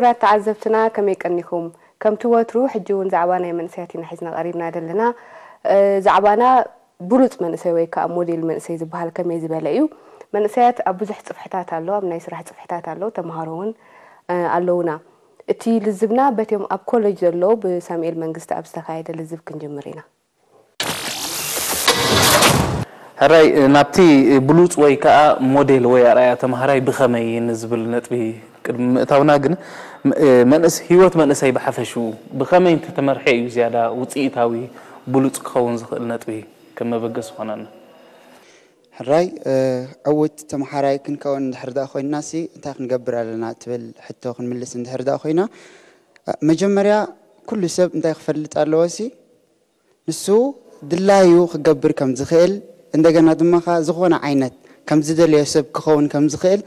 ክቡራት ተዓዘብትና ከመይ ቀኒኹም? ከምቲ ወትሩ ሕጂ እውን ዛዕባ ናይ መንእሰያት ኢና ሒዝና ቀሪብና ዘለና። እ፣ ዛዕባና ብሉጽ መንእሰይ ወይ ከዓ ሞዴል መንእሰይ ዝበሃል ከመይ ዝበለ እዩ? መንእሰያት ኣብ ብዙሕ ጽፍሕታት ኣሎ፣ ኣብ ናይ ስራሕ ጽፍሕታት ኣሎ፣ ተምሃሮ እውን፣ እ፣ ኣለውና። እቲ ልዝብና በቲኦም ኣብ ኮሌጅ ዘለዉ ብሳሙኤል መንግስቲ ኣብ ዝተኻየደ ልዝብ ክንጅምር ኢና። ሕራይ ናብቲ ብሉጽ ወይ ከኣ ሞዴል ወይ ኣርኣያ ተምሃራይ ብኸመይ ንዝብል ነጥቢ ቅድሚ ምእታውና ግን፣ ም- መንእስ ህይወት መንእሰይ ብሓፈሽኡ ብኸመይ እንተተመርሐ እዩ ዝያዳ ውጽኢታዊ ብሉጽ ክኸውን ዝኽእል ነጥቢ ከም መበገሲ ኾነና። ሕራይ ዕውት ተምሓራይ ክንከውን እንድሕር ደኣ ኮይንና ሲ እንታይ ክንገብር ኣለና ትብል ሕቶ ክንምልስ እንድሕር ደኣ ኮይና፣ መጀመርያ ኩሉ ሰብ እንታይ ክፈልጥ ኣለዎ ሲ ንሱ ድላዩ ክገብር ከም ዝኽእል፣ እንደገና ድማ ከኣ ዝኾነ ዓይነት ከም ዝደለዮ ሰብ ክኸውን ከም ዝኽእል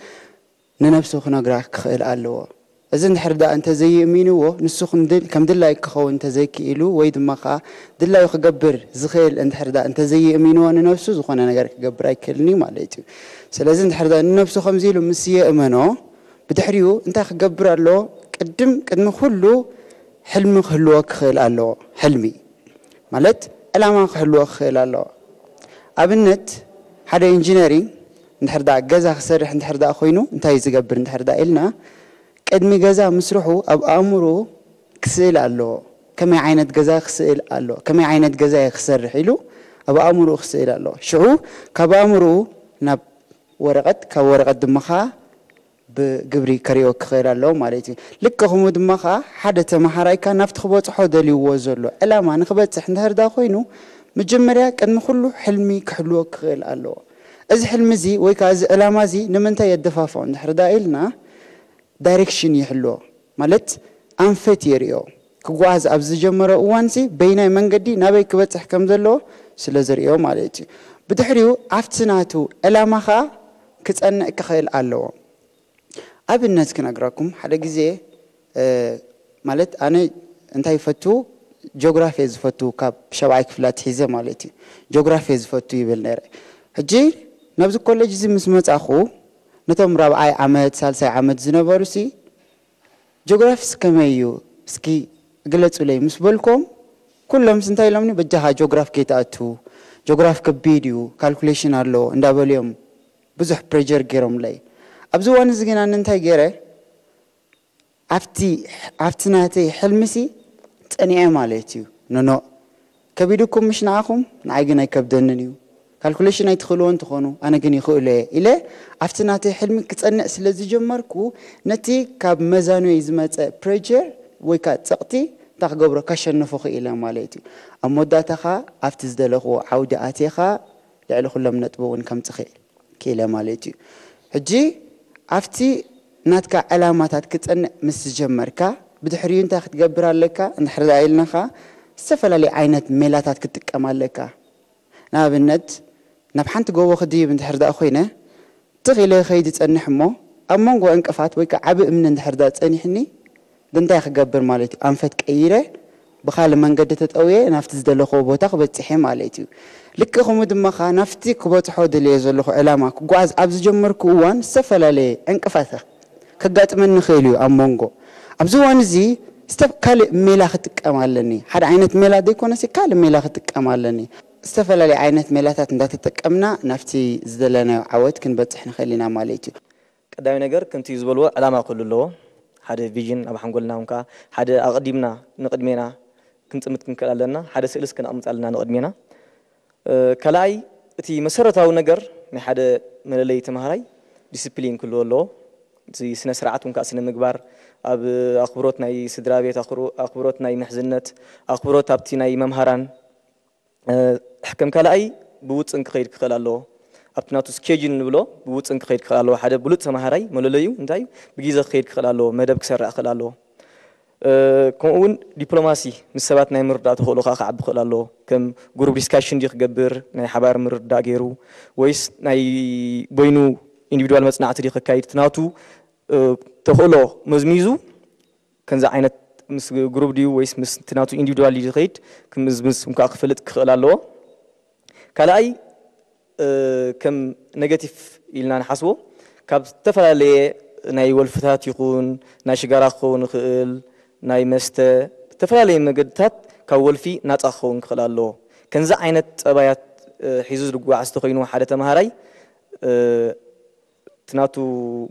ንነብሱ ክነግራ ክኽእል ኣለዎ። እዚ እንድሕር ደኣ እንተዘይእሚንዎ፣ ንሱ ክንድል- ከም ድላዩ ክኸውን እንተዘይክኢሉ፣ ወይ ድማ ከኣ ድላዩ ክገብር ዝኽእል እንድሕር ደኣ እንተዘይእሚንዎ ንነብሱ፣ ዝኾነ ነገር ክገብር ኣይክእልን እዩ ማለት እዩ። ስለዚ እንድሕር ደኣ ንነብሱ ከምዚ ኢሉ ምስ የእመኖ፣ ብድሕሪኡ እንታይ ክገብር ኣለዎ? ቅድም ቅድሚ ኩሉ ሕልሚ ክህልዎ ክኽእል ኣለዎ። ሕልሚ ማለት ዕላማ ክህልዎ ክኽእል ኣለዎ። ኣብነት ሓደ ኢንጂነሪንግ እንድሕር ደኣ ገዛ ክሰርሕ እንድሕር ደኣ ኮይኑ እንታይ እዩ ዝገብር እንድሕር ደኣ ኢልና፣ ቅድሚ ገዛ ምስርሑ ኣብ ኣእምርኡ ክስእል ኣለዎ። ከመይ ዓይነት ገዛ ክስእል ኣለዎ፣ ከመይ ዓይነት ገዛ እየ ክሰርሕ ኢሉ ኣብ ኣእምርኡ ክስእል ኣለዎ። ሽዑ ካብ ኣእምርኡ ናብ ወረቐት፣ ካብ ወረቐት ድማ ኸዓ ብግብሪ ከርእዮ ክኽእል ኣለዎ ማለት እዩ። ልክዕ ከምኡ ድማ ኸዓ ሓደ ተምሃራይካ ናብቲ ክበፅሖ ደልይዎ ዘሎ ዕላማ ንክበፅሕ እንድሕር ዳ ኮይኑ መጀመርያ ቅድሚ ኩሉ ሕልሚ ክሕልዎ ክኽእል ኣለዎ። እዚ ሕልሚ እዚ ወይ ከዓ እዚ ዕላማ እዚ ንምንታይ የደፋፍኦ እንድሕር ዳ ኢልና ዳይሬክሽን ይሕልዎ ማለት ኣንፈት የርእዮ። ክጓዓዝ ኣብ ዝጀመረ እዋንሲ በይናይ መንገዲ ናበይ ክበፅሕ ከም ዘለዎ ስለ ዘርእዮ ማለት እዩ። ብድሕሪኡ ኣብቲ ናቱ ዕላማ ከዓ ክፀንዕ ክኽእል ኣለዎ። ኣብነት ክነግረኩም ሓደ ግዜ ማለት ኣነ እንታይ ይፈቱ ጆግራፊ ዝፈቱ ካብ ሸብዓይ ክፍላት ሒዘ ማለት እዩ። ጆግራፊ ዝፈቱ ይብል ነይረ። ሕጂ ናብዚ ኮሌጅ እዚ ምስ መፃኹ ነቶም ራብዓይ ዓመት ሳልሳይ ዓመት ዝነበሩ ሲ ጆግራፊስ ከመይ እዩ እስኪ ግለፁለይ ምስ በልኮም ኩሎምስ እንታይ ኢሎምኒ በጃኻ ጆግራፍ ከይትኣቱ ጆግራፍ ከቢድ እዩ ካልኩሌሽን ኣለዎ እንዳበሉ እዮም ብዙሕ ፕሬጀር ገይሮምለይ። ኣብዚ እዋን እዚ ግን ኣነ እንታይ ገይረ ኣብቲ ኣብቲ ናተይ ሕልምሲ ፀኒዐ ማለት እዩ። ኖኖ ከቢዱኩም ምሽ ንዓኹም ንዓይ ግን ኣይከብደንን እዩ። ካልኩሌሽን ኣይትኽእልዎ እንትኾኑ ኣነ ግን ይኽእሎ እየ ኢለ ኣብቲ ናተይ ሕልሚ ክፀንዕ ስለ ዝጀመርኩ ነቲ ካብ መዛኖይ ዝመፀ ፕሬጀር ወይ ከዓ ፀቕጢ እንታይ ክገብሮ ከሸንፎ ክኢለ ማለት እዩ። ኣብ መወዳእታ ኸዓ ኣብቲ ዝደለኽዎ ዓውዲ ኣትየ ኸዓ ልዕሊ ኩሎም ነጥቢ እውን ከምፅእ ክእል ክኢለ ማለት እዩ። ሕጂ ኣብቲ ናትካ ዕላማታት ክፀንዕ ምስ ዝጀመርካ ብድሕሪኡ እንታይ ክትገብር ኣለካ እንድሕር ደኣ ኢልና ኸዓ ዝተፈላለዩ ዓይነት ሜላታት ክትጥቀም ኣለካ። ንኣብነት ናብ ሓንቲ ጎቦ ክድይብ እንድሕር ደኣ ኮይነ ትኽ ኢለ ከይድ ጸንሕ እሞ ኣብ መንጎ ዕንቅፋት ወይ ከዓ ዓቢ እምኒ እንድሕር ደኣ ጸኒሕኒ እንታይ ክገብር ማለት እዩ ኣንፈት ቀይረ ብኻልእ መንገዲ ተጠውየ ናብቲ ዝደለኽዎ ቦታ ክበጽሕ እየ ማለት እዩ። ልክእ ከምኡ ድማ ኸዓ ናብቲ ክበጽሖ ደልየ ዘለኹ ዕላማ ክጓዓዝ ኣብ ዝጀመርኩ እዋን ዝተፈላለየ ዕንቅፋት ከጋጥመኒ ይኽእል እዩ ኣብ መንጎ ኣብዚ እዋን እዚ ካልእ ሜላ ክጥቀም ኣለኒ ሓደ ዓይነት ሜላ ዘይኮነሲ ካልእ ሜላ ክጥቀም ኣለኒ። ዝተፈላለየ ዓይነት ሜላታት እንዳተጠቀምና ናብቲ ዝደለናዮ ዓወት ክንበፅሕ ንኽእል ኢና ማለት እዩ። ቀዳማይ ነገር ከምቲ ዝበልዎ ዕላማ ክህሉ ኣለዎ። ሓደ ቪዥን ኣብ ሓንጎልና እውን ከዓ ሓደ ኣቕዲምና ንቕድሜና ክንጥምት ክንክእል ኣለና። ሓደ ስእልስ ከነቕምጥ ኣለና ንቕድሜና። ካልኣይ እቲ መሰረታዊ ነገር ናይ ሓደ መለለዪ ተምሃራይ ዲስፕሊን ክህልዎ ኣለዎ። እቲ ስነ ስርዓት እውን ከዓ ስነ ምግባር ኣብ ኣኽብሮት ናይ ስድራ ቤት፣ ኣኽብሮት ናይ ምሕዝነት፣ ኣኽብሮት ኣብቲ ናይ መምሃራን ከም ካልኣይ ብውጥን ክኸይድ ክኽእል ኣለዎ። ኣብቲ ናቱ ስኬጅል ንብሎ ብውጥን ክኸይድ ክኽእል ኣለዎ። ሓደ ብሉፅ ተምሃራይ መለለዩ እንታይ እዩ? ብግዜ ክኸይድ ክኽእል ኣለዎ፣ መደብ ክሰርዕ ክኽእል ኣለዎ። ከምኡ እውን ዲፕሎማሲ ምስ ሰባት ናይ ምርዳእ ተኽእሎ ከዓ ክዓቢ ክኽእል ኣለዎ። ከም ግሩፕ ዲስካሽን ድዩ ክገብር ናይ ሓባር ምርዳእ ገይሩ ወይስ ናይ በይኑ ኢንዲቪድዋል መፅናዕቲ ድዩ ከካይድ እቲ ናቱ ተኽእሎ መዝሚዙ ከምዚ ዓይነት ምስ ግሩፕ ድዩ ወይስ ምስ እቲ ናቱ ኢንዲቪድዋል ድዩ ዝኸይድ ክምዝምዝ እንኳ ክፍልጥ ክኽእል ኣለዎ። ካልኣይ ከም ኔጋቲቭ ኢልና ንሓስቦ ካብ ዝተፈላለየ ናይ ወልፍታት ይኹን ናይ ሽጋራ ክኸውን ይኽእል፣ ናይ መስተ፣ ብተፈላለየ መገድታት ካብ ወልፊ ናፃ ክኸውን ክኽእል ኣለዎ። ከምዚ ዓይነት ፀባያት ሒዙ ዝጓዓዝ ተኾይኑ ሓደ ተምሃራይ እቲ ናቱ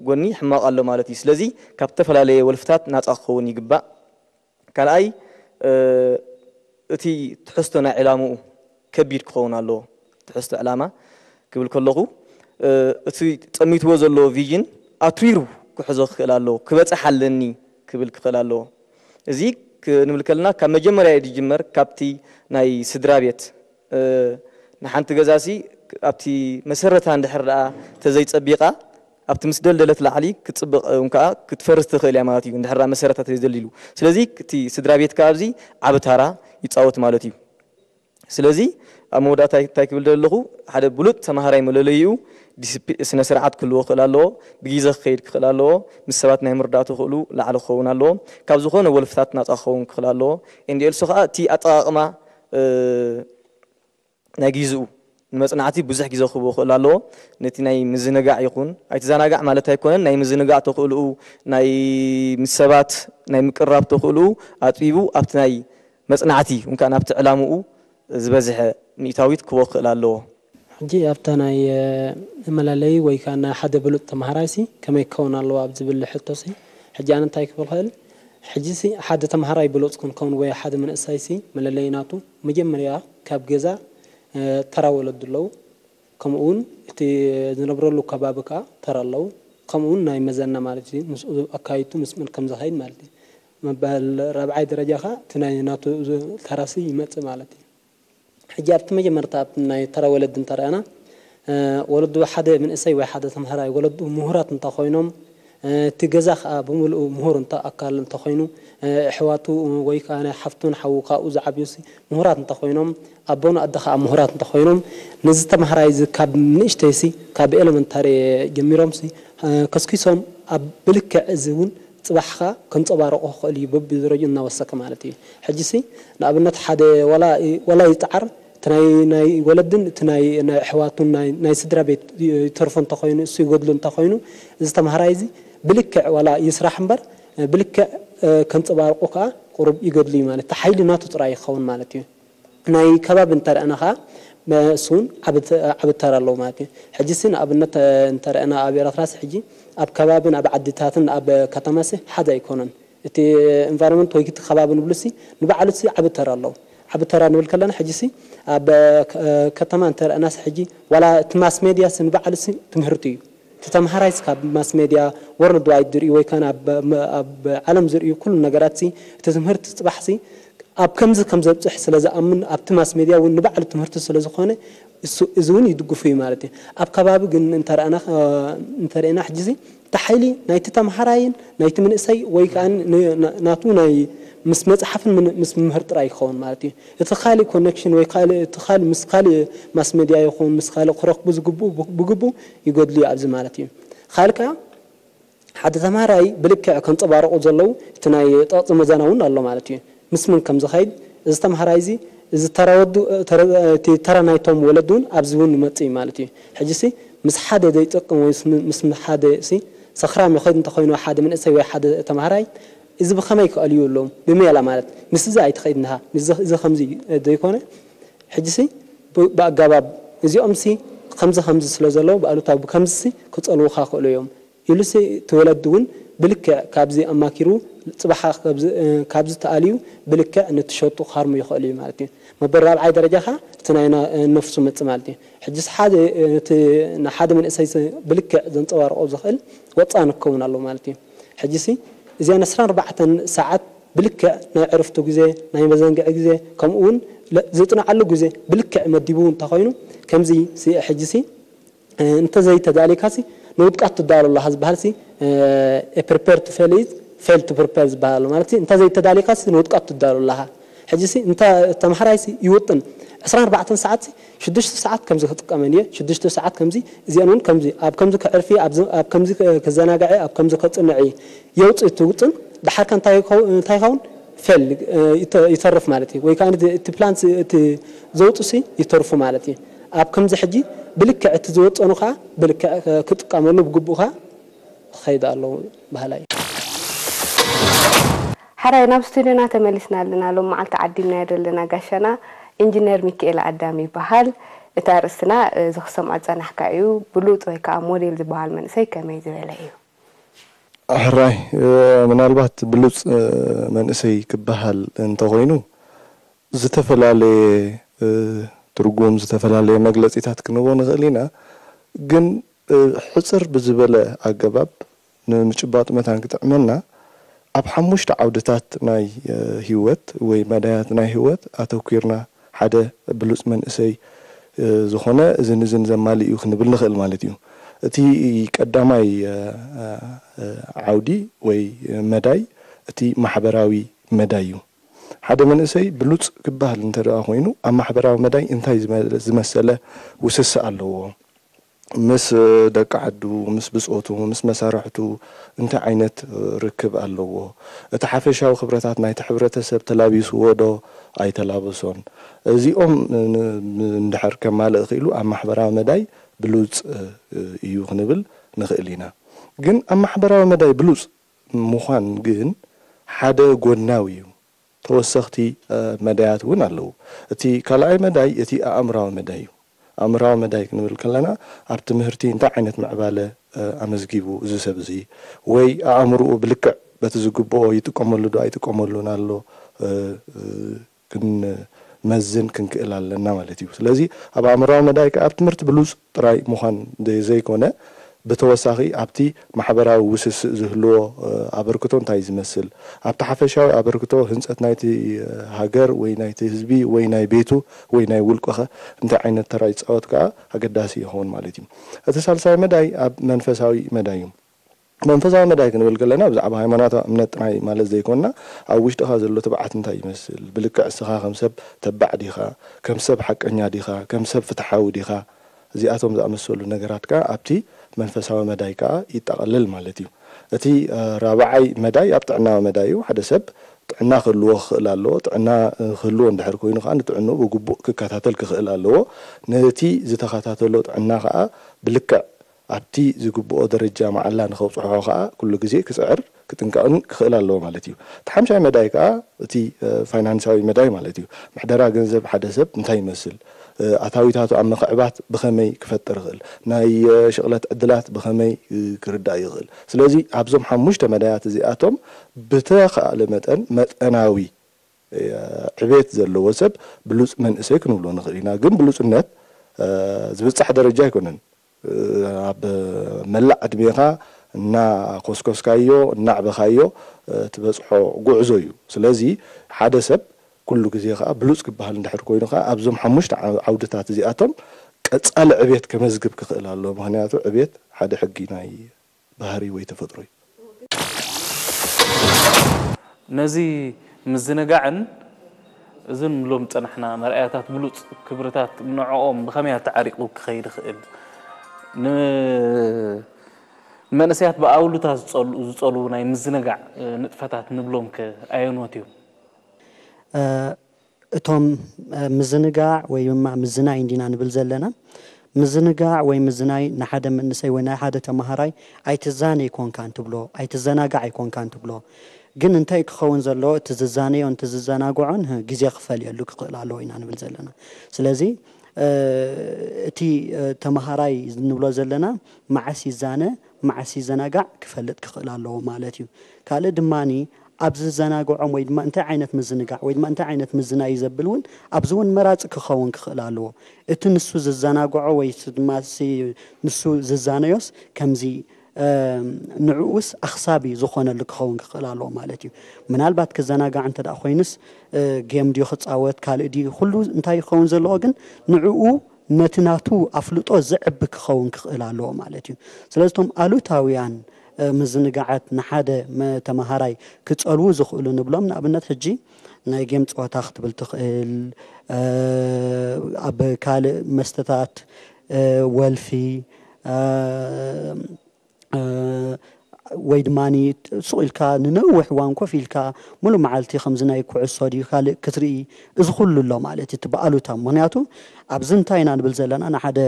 ጎኒ ሕማቕ ኣሎ ማለት እዩ። ስለዚ ካብ ዝተፈላለየ ወልፍታት ናፃ ክኸውን ይግባእ። ካልኣይ እቲ ትሕዝቶ ናይ ዕላምኡ ከቢድ ክኸውን ኣለዎ። ትሕዝቶ ዕላማ ክብል ከለኹ እቲ ጠሚትዎ ዘለዎ ቪዥን ኣትሪሩ ክሕዞ ክኽእል ኣለዎ። ክበፅሕ ኣለኒ ክብል ክኽእል ኣለዎ። እዚ ክንብል ከለና ካብ መጀመርያ እዩ ዝጅመር፣ ካብቲ ናይ ስድራ ቤት ንሓንቲ ገዛሲ ኣብቲ መሰረታ እንድሕር ደኣ ተዘይጸቢቓ ኣብቲ ምስ ደልደለት ላዕሊ ክትጽብቕ እውን ከዓ ክትፈርስ ትኽእል እያ ማለት እዩ፣ እንድሕር ደኣ መሰረታ ተዘይደልዲሉ። ስለዚ እቲ ስድራ ቤት ከዓ ኣብዚ ዓቢ ታራ ይጻወት ማለት እዩ። ስለዚ ኣብ መወዳእታ እንታይ ክብል ደለኹ፣ ሓደ ብሉጥ ተማሃራይ መለለይኡ ስነ ስርዓት ክህልዎ ክኽእል ኣለዎ፣ ብግዜ ክኸይድ ክኽእል ኣለዎ፣ ምስ ሰባት ናይ ምርዳእ ተኽእሉ ላዕሊ ክኸውን ኣለዎ፣ ካብ ዝኾነ ወልፍታት ናፃ ክኸውን ክኽእል ኣለዎ። ኤንዲኤልሶ ከዓ እቲ ኣጠቓቕማ ናይ ግዜኡ ንመጽናዕቲ ብዙሕ ግዜ ክህቦ ክእል ኣለዎ። ነቲ ናይ ምዝንጋዕ ይኹን ኣይትዘናጋዕ ማለት ኣይኮነን፣ ናይ ምዝንጋዕ ተኽእልኡ፣ ናይ ምስ ሰባት ናይ ምቅርራብ ተኽእልኡ ኣጥቢቡ ኣብቲ ናይ መጽናዕቲ እውን ከዓ ናብቲ ዕላምኡ ዝበዝሐ ሚእታዊት ክህቦ ክእል ኣለዎ። ሕጂ ኣብታ ናይ መላለይ ወይ ከዓ ናይ ሓደ ብሉጥ ተምሃራይሲ ከመይ ክኸውን ኣለዎ ኣብ ዝብል ሕቶሲ ሕጂ ኣነ እንታይ ክብል ክእል? ሕጂሲ ሓደ ተምሃራይ ብሉጽ ክንከውን ወይ ሓደ መንእሰይሲ መለለይ ናቱ መጀመርያ ካብ ገዛ ተራ ወለዱ ኣለዉ። ከምኡ እውን እቲ ዝነብረሉ ከባቢ ከዓ ተራ ኣለዉ። ከምኡ እውን ናይ መዘና ማለት እዩ፣ ምስኡ ኣካይቱ ምስ መን ከም ዝኸይድ ማለት እዩ። መበል ራብዓይ ደረጃ ከዓ እቲ ናይ ናቱ ተራሲ ይመፅእ ማለት እዩ። ሕጂ ኣብቲ መጀመርታ ኣብቲ ናይ ተራ ወለዲ እንተረኣና ወለዱ ሓደ መንእሰይ ወይ ሓደ ተምሃራይ ወለዱ ምሁራት እንተኾይኖም እቲ ገዛ ከዓ ብምሉኡ ምሁር እንተ ኣካል እንተኾይኑ ኣሕዋቱ ወይ ከዓ ናይ ሓፍቱን ሓዉ ካብኡ ዝዓብዩሲ ምሁራት እንተኾይኖም ኣቦን ኣደ ከዓ ምሁራት እንተኾይኖም ነዚ ተምሃራይ እዚ ካብ ንእሽተይሲ ካብ ኤለመንታሪ ጀሚሮምሲ ከስኪሶም ኣብ ብልክዕ እዚ እውን ፅባሕኻ ከንፀባርቆ ክኽእል እዩ በብደረጅኡ እናወሰከ ማለት እዩ። ሕጂሲ ንኣብነት ሓደ ወላ ይፅዓር እቲ ናይ ናይ ወለድን እቲ ናይ ናይ ኣሕዋቱን ናይ ናይ ስድራ ቤት ይተርፎ እንተኾይኑ እሱ ይጎድሉ እንተኾይኑ እዚ ተምሃራይ እዚ ብልክዕ ዋላ ይስራሕ እምበር ብልክዕ ከንፀባርቆ ከዓ ቁሩብ ይገድሉ እዩ ማለት እቲ ሓይሊ ናቱ ጥራይ ይኸውን ማለት እዩ። ናይ ከባቢ እንተረኣና ከዓ እሱን ዓቢ ተራ ኣለዎ ማለት እዩ። ሕጂ ሲ ንኣብነት እንተረኣና ኣብ ኤረትራ ሲ ሕጂ ኣብ ከባብን ኣብ ዓድታትን ኣብ ከተማ ሲ ሓደ ኣይኮነን። እቲ environment ወይ እቲ ከባቢ ንብሉ ሲ ንባዕሉ ሲ ዓቢ ተራ ኣለዎ። ዓቢ ተራ ንብል ከለና ሕጂ ሲ ኣብ ከተማ እንተረኣና ሲ ሕጂ ዋላ እቲ mass media ሲ ንባዕሉ ሲ ትምህርቲ እዩ። እቲ ተምሃራይ ሲ ካብ mass media world wide ዝርእዩ ወይ ከነ ኣብ ዓለም ዝርእዩ ኩሉ ነገራት ሲ እቲ ትምህርቲ ፅባሕ ሲ ኣብ ከምዚ ከም ዘብፅሕ ስለ ዝኣምን ኣብቲ mass media እውን ንባዕሉ ትምህርቲ ስለ ዝኾነ እዚ እውን ይድግፉ እዩ ማለት እዩ። ኣብ ከባቢ ግን እንተረእና ሕጂ ሲ እቲ ሓይሊ ናይቲ ተምሃራይን ናይቲ መንእሰይ ወይ ከዓ ናቱ ናይ ምስ መፅሓፍን ምስ ምህር ጥራይ ይኸውን ማለት እዩ። እቲ ካልእ connection ወይ እቲ ካልእ ምስ ካልእ mass media ይኹን ምስ ካልእ ክረክቡ ዝግብኡ ብግብኡ ይጎድሉ እዩ ኣብዚ ማለት እዩ። ካልእ ከዓ ሓደ ተምሃራይ ብልክዕ ከንፀባርቑ ዘለዉ እቲ ናይ ጠቕፂ መዘና እውን ኣሎ ማለት እዩ። ምስ ምን ከም ዝኸይድ እዚ ተምሃራይ እዚ እዚ ተራ ወዱ እቲ ተራ ናይቶም ወለዱ እውን ኣብዚ እውን ይመፅእ እዩ ማለት እዩ። ሕጂ ሲ ምስ ሓደ ዘይጠቅም ወይ ምስ ሓደ ሲ ሰኽራም ይኸይድ እንተኮይኑ ሓደ መንእሰይ ወይ ሓደ ተምሃራይ እዚ ብኸመይ ክቐልዩ ኣለዎም ብሜላ ማለት ምስ እዚ ኣይትኸይድ እንሃ እዚ ከምዚ ዘይኮነ ሕጂ ሲ ብኣገባብ እዚኦም ሲ ከምዚ ከምዚ ስለ ዘለዉ ብኣሉታዊ ብከምዚ ሲ ክፀልዉኻ ክእሉ እዮም። ኢሉሲ እቲ ወለዲ እውን ብልክዕ ካብዚ ኣማኪሩ ፅባሓ ካብዚ ተኣልዩ ብልክዕ ነቲ ሸጡ ክሃርሙ ይኽእሉ እዩ ማለት እዩ። መበል ራብዓይ ደረጃ ከዓ እቲ ናይ ነፍሱ መፅእ ማለት እዩ። ሕጂስ ሓደ እቲ ንሓደ መንእሰይ ብልክዕ ዘንፀባርቆ ዝኽእል ወፃኢ ክኸውን ኣለዎ ማለት እዩ። ሕጂሲ እዚኣን ዕስራን ኣርባዕተን ሰዓት ብልክዕ ናይ ዕርፍቱ ግዜ ናይ መዘንግዒ ግዜ ከምኡ እውን ዘፅንዓሉ ግዜ ብልክዕ መዲቡ እንተኾይኑ ከምዚ ሕጂሲ እንተዘይተዳሊካሲ ንውድቃት ትዳሎ ኣለኻ ዝበሃልሲ prepare to fail is fail to prepare ዝበሃል ኣሎ ማለት እንተዘይተዳሊካሲ ንውድቃት ትዳሎ ኣለኻ። ሕጂሲ እንተ ተምሃራይሲ ይውጥን ዕስራን ኣርባዕተን ሰዓትሲ ሽዱሽተ ሰዓት ከምዚ ክጥቀመን እየ ሽዱሽተ ሰዓት ከምዚ እዚአን እውን ከምዚ ኣብ ከምዚ ከዕርፊ ኣብ ከምዚ ክዘናግዐ ኣብ ከምዚ ከፅንዕ እየ የውፅእ ትውፅን ደሓርካ እንታይ ይኸውን ፌል ይተርፍ ማለት እዩ። ወይ ከዓ እቲ ፕላን እቲ ዘውፅሲ ይተርፉ ማለት እዩ። ኣብ ከምዚ ሕጂ ብልክዕ እቲ ዝወፀኑ ከዓ ብልክዕ ክጥቀመሉ ብግቡእ ከዓ ክኸይዱ ኣለዉ በሃላይ። ሓራይ ናብ ስቱድዮና ተመሊስና ኣለና። ሎም መዓልቲ ዓዲምናዮ ዘለና ጋሻና ኢንጂነር ሚካኤል ኣዳም ይበሃል። እቲ ኣርእስትና እዚ ክሰምዖ ዝጸናሕካ እዩ። ብሉጽ ወይ ከዓ ሞዴል ዝበሃል መንእሰይ ከመይ ዝበለ እዩ? ሕራይ ምናልባት ብሉፅ መንእሰይ ክበሃል እንተኾይኑ ዝተፈላለየ ትርጉም፣ ዝተፈላለየ መግለፂታት ክንቦ ንኽእል ኢና። ግን ሕፅር ብዝበለ ኣገባብ ንምጭባጥ መታን ክጥዕመና ኣብ ሓሙሽተ ዓውድታት ናይ ህይወት ወይ መዳያት ናይ ህይወት ኣተኲርና ሓደ ብሉፅ መንእሰይ ዝኾነ እዝን እዝን ዘማልእ እዩ ክንብል ንኽእል ማለት እዩ። እቲ ቀዳማይ ዓውዲ ወይ መዳይ እቲ ማሕበራዊ መዳይ እዩ። ሓደ መንእሰይ ብሉፅ ክበሃል እንተ ደኣ ኮይኑ ኣብ ማሕበራዊ መዳይ እንታይ ዝመ- ዝመሰለ ውስስእ ኣለዎ? ምስ ደቂ ዓዱ፣ ምስ ብፆቱ፣ ምስ መሳርሕቱ እንታይ ዓይነት ርክብ ኣለዎ? እቲ ሓፈሻዊ ክብረታት ናይቲ ሕብረተሰብ ተላቢስዎ ዶ ኣይተላበሶን? እዚኦም ን- ን- እንድሕር ከማልእ ኽኢሉ ኣብ ማሕበራዊ መዳይ ብሉፅ እዩ ክንብል ንኽእል ኢና። ግን ኣብ ማሕበራዊ መዳይ ብሉፅ ምዃን ግን ሓደ ጎድናዊ እዩ። ተወሰኽቲ መዳያት እውን ኣለዉ። እቲ ካልኣይ መዳይ እቲ ኣእምራዊ መዳይ እዩ። ኣእምራዊ መዳይ ክንብል ከለና ኣብ ትምህርቲ እንታይ ዓይነት ምዕባለ ኣመዝጊቡ እዚ ሰብ እዚ ወይ ኣእምርኡ ብልክዕ በቲ ዝግብኦ ይጥቀመሉ ዶ ኣይጥቀመሉን ኣሎ ክንመዝን ክንክእል ኣለና ማለት እዩ። ስለዚ ኣብ ኣእምራዊ መዳይ ከኣ ኣብ ትምህርቲ ብሉጽ ጥራይ ምዃን ዘይኮነ ብተወሳኺ ኣብቲ ማሕበራዊ ውስስእ ዝህልዎ ኣበርክቶ እንታይ ዝመስል ኣብቲ ሓፈሻዊ ኣበርክቶ ህንፀት ናይቲ ሃገር ወይ ናይቲ ህዝቢ ወይ ናይ ቤቱ ወይ ናይ ውልቅኸ እንታይ ዓይነት ተራ ይፃወት ከዓ ኣገዳሲ ይኸውን ማለት እዩ። እቲ ሳልሳይ መዳይ ኣብ መንፈሳዊ መዳይ እዩ። መንፈሳዊ መዳይ ክንብል ከለና ብዛዕባ ሃይማኖታዊ እምነት ጥራይ ማለት ዘይኮንና ኣብ ውሽጥኻ ዘሎ ትብዓት እንታይ ይመስል፣ ብልክዕ እስኻ ከም ሰብ ተባዕ ዲኻ፣ ከም ሰብ ሓቀኛ ዲኻ፣ ከም ሰብ ፍትሓዊ ዲኻ፣ እዚኣቶም ዝኣመሰሉ ነገራት ከዓ ኣብቲ መንፈሳዊ መዳይ ከዓ ይጠቐልል ማለት እዩ። እቲ ራብዓይ መዳይ ኣብ ጥዕናዊ መዳይ እዩ። ሓደ ሰብ ጥዕና ክህልዎ ክኽእል ኣለዎ። ጥዕና ክህልዎ እንድሕር ኮይኑ ከዓ ንጥዕንኡ ብግቡእ ክከታተል ክኽእል ኣለዎ። ነቲ ዝተኸታተሎ ጥዕና ከዓ ብልክዕ ኣብቲ ዝግብኦ ደረጃ መዓላ ንኸብፅሖ ከዓ ኩሉ ግዜ ክፅዕር ክጥንቀቕን ክኽእል ኣለዎ ማለት እዩ። እቲ ሓምሻይ መዳይ ከዓ እቲ ፋይናንሳዊ መዳይ ማለት እዩ። ምሕደራ ገንዘብ ሓደ ሰብ እንታይ ይመስል፣ ኣታዊታቱ ኣብ ምኽዕባት ብኸመይ ክፈጥር ይኽእል፣ ናይ ሽቕለት ዕድላት ብኸመይ ክርዳእ ይኽእል። ስለዚ ኣብዞም ሓሙሽተ መዳያት እዚኣቶም ብተኻእለ መጠን መጠናዊ ዕቤት ዘለዎ ሰብ ብሉፅ መንእሰይ ክንብሎ ንኽእል ኢና። ግን ብሉፅነት ዝብፃሕ ደረጃ ኣይኮነን። ኣብ መላእ ዕድሜኻ እናኮስኮስካዮ እናዕበኻዮ ትበፅሖ ጉዕዞ እዩ። ስለዚ ሓደ ሰብ ኩሉ ግዜ ከዓ ብሉፅ ክበሃል እንድሕር ኮይኑ ከዓ ኣብዞም ሓሙሽተ ዓውድታት እዚኣቶም ቀፃሊ ዕቤት ከመዝግብ ክኽእል ኣለዎ። ምኽንያቱ ዕቤት ሓደ ሕጊ ናይ ባህሪ ወይ ተፈጥሮ እዩ። ነዚ ምዝንጋዕን እዝን ንብሎም ዝፀናሕና መርኣያታት ብሉፅ ክብርታት ንዕኦም ብኸመይ ኣተዓሪቑ ክኸይድ ይኽእል? ንመንእሰያት ብኣውሉታ ዝፀልኡ ናይ ምዝንጋዕ ንጥፈታት ንብሎም ከ ኣየኖት እዮም? እቶም ምዝንጋዕ ወይ ድማ ምዝናይ እንዲና ንብል ዘለና። ምዝንጋዕ ወይ ምዝናይ ንሓደ መንእሰይ ወይ ናይ ሓደ ተምሃራይ ኣይትዛነ ኣይኮንካን ትብሎ፣ ኣይትዘናጋዕ ኣይኮንካን ትብሎ። ግን እንታይ ክኸውን ዘለዎ እቲ ዝዛነዮ እንተ ዝዘናግዖን ግዜ ክፈልየሉ ክኽእል ኣለዎ ኢና ንብል ዘለና። ስለዚ እቲ ተምሃራይ ንብሎ ዘለና መዓስ ይዛነ መዓስ ይዘናጋዕ ክፈልጥ ክኽእል ኣለዎ ማለት እዩ። ካልእ ድማ ኣብ ዝዘናግዖም ወይ ድማ እንታይ ዓይነት ምዝንጋዕ ወይ ድማ እንታይ ዓይነት ምዝናይ እዩ ዘብል እውን ኣብዚ እውን መራፂ ክኸውን ክኽእል ኣለዎ። እቲ ንሱ ዝዘናግዖ ወይ ድማ ንሱ ዝዛነዮስ ከምዚ ንዕኡስ ኣኽሳቢ ዝኾነሉ ክኸውን ክኽእል ኣለዎ ማለት እዩ። ምናልባት ክዘናጋዕ እንተ ደኣ ኮይኑስ ጌም ድዩ ክፃወት ካልእ ድዩ ኩሉ እንታይ ክኸውን ዘለዎ ግን ንዕኡ ነቲ ናቱ ኣፍልጦ ዘዕቢ ክኸውን ክኽእል ኣለዎ ማለት እዩ። ስለዚ እቶም ኣሉታውያን ምዝንጋዓት ንሓደ ተምሃራይ ክፀልዉ ዝኽእሉ ንብሎም ንኣብነት ሕጂ ናይ ጌም ፀወታ ክትብል ትኽእል፣ ኣብ ካልእ መስተታት፣ ወልፊ፣ ወይ ድማ ሱቕ ኢልካ ንነዊሕ እዋን ኮፍ ኢልካ ሙሉእ መዓልቲ ከምዚ ናይ ኩዕሶ ድዩ ካልእ ክትርኢ እዚ ኩሉ ኣሎ ማለት እዩ እቲ ብኣሉታ። ምኽንያቱ ኣብዚ እንታይ ኢና ንብል ዘለና ንሓደ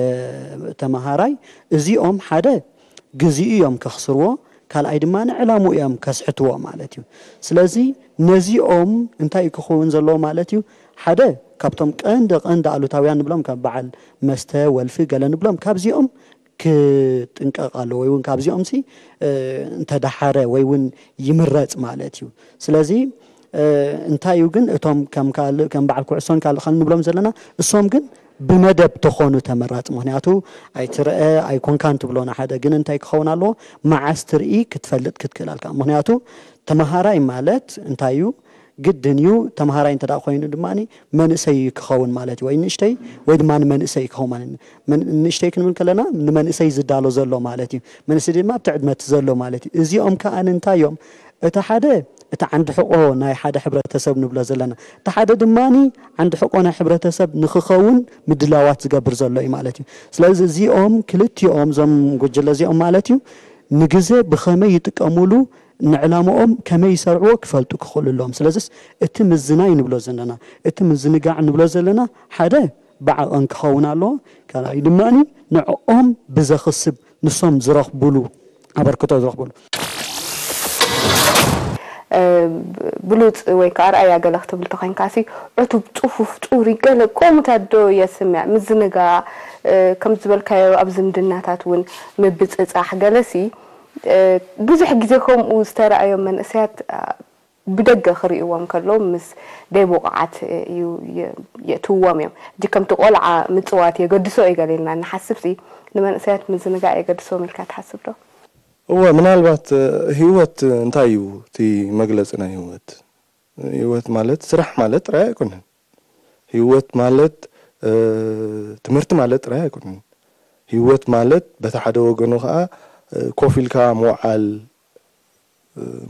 ተምሃራይ እዚኦም ሓደ ግዚኡ እዮም ከኽስርዎ፣ ካልኣይ ድማ ንዕላምኡ እዮም ከስሕትዎ ማለት እዩ። ስለዚ ነዚኦም እንታይ እዩ ክኸውን ዘለዎ ማለት እዩ? ሓደ ካብቶም ቀንዲ ቀንዲ ኣሉታውያን ንብሎም ካብ በዓል መስተ፣ ወልፊ፣ ገለ ንብሎም ካብዚኦም ክጥንቀቕ ኣለዎ ወይ እውን ካብዚኦም ሲ እንተደሓረ ወይ እውን ይምረፅ ማለት እዩ። ስለዚ እንታይ እዩ ግን እቶም ከም ካልእ ከም በዓል ኩዕሶን ካልእ ካልእ ንብሎም ዘለና እሶም ግን ብመደብ ተኾኑ ተመራፂ። ምክንያቱ ኣይትርአ ኣይኮንካን ትብሎ ንሓደ ግን እንታይ ክኸውን ኣለዎ? መዓስ ትርኢ ክትፈልጥ ክትክእል ኣልካ። ምክንያቱ ተምሃራይ ማለት እንታይ እዩ? ግድን እዩ ተምሃራይ እንተ ኮይኑ ድማ መንእሰይ ክኸውን ማለት እዩ። ወይ ንእሽተይ ወይ ድማ ንመንእሰይ ክኸውን ማለት እዩ። ንእሽተይ ክንብል ከለና ንመንእሰይ ዝዳሎ ዘሎ ማለት እዩ። መንእሰይ ድማ ኣብቲ ዕድመ እቲ ዘሎ ማለት እዩ። እዚኦም ከዓ እንታይ እዮም? እቲ ሓደ እቲ ዓንዲ ሕቆ ናይ ሓደ ሕብረተሰብ ንብሎ ዘለና፣ እቲ ሓደ ድማ ዓንዲ ሕቆ ናይ ሕብረተሰብ ንክኸውን ምድላዋት ዝገብር ዘሎ እዩ ማለት እዩ። ስለዚ እዚኦም ክልቲኦም እዞም ጉጅለ እዚኦም ማለት እዩ ንግዜ ብኸመይ ይጥቀሙሉ ንዕላምኦም ከመይ ይሰርዕዎ ክፈልጡ ክኽእሉ ኣለዎም። ስለዚስ እቲ ምዝናይ ንብሎ ዘለና እቲ ምዝንጋዕ ንብሎ ዘለና ሓደ ብዓቐን ክኸውን ኣለዎ። ካልኣይ ድማ ንዕኦም ብዘኽስብ ንሶም ዝረኽቡሉ ኣበርክቶ ዝረኽቡሉ ብሉፅ ወይ ከዓ ኣርኣያ ገለ ክትብል ተኮይንካ ሲ ዕቱብ፣ ፅፉፍ፣ ፅሩይ ገለ ከምኡታት ዶ የስምዕ? ምዝንጋዕ ከም ዝበልካዮ ኣብ ዝምድናታት እውን ምብፅፃሕ ገለ ሲ ብዙሕ ግዜ ከምኡ ዝተረኣዮም መንእሰያት ብደገ ክርእይዎም ከለዉ ምስ ደይ ብቑዓት እዩ የእትውዎም እዮም። ሕጂ ከምቲ ቆልዓ ምፅዋት የገድሶ እዩ ገለ ኢልና ንሓስብ ሲ ንመንእሰያት ምዝንጋዕ የገድሶም ኢልካ ትሓስብ ዶ? እወ ምናልባት ህይወት እንታይ እዩ እቲ መግለፂ ናይ ህይወት? ህይወት ማለት ስራሕ ማለት ጥራይ ኣይኮነን። ህይወት ማለት ትምህርቲ ማለት ጥራይ ኣይኮነን። ህይወት ማለት በቲ ሓደ ወገኑ ከዓ ኮፍ ኢልካ ምውዓል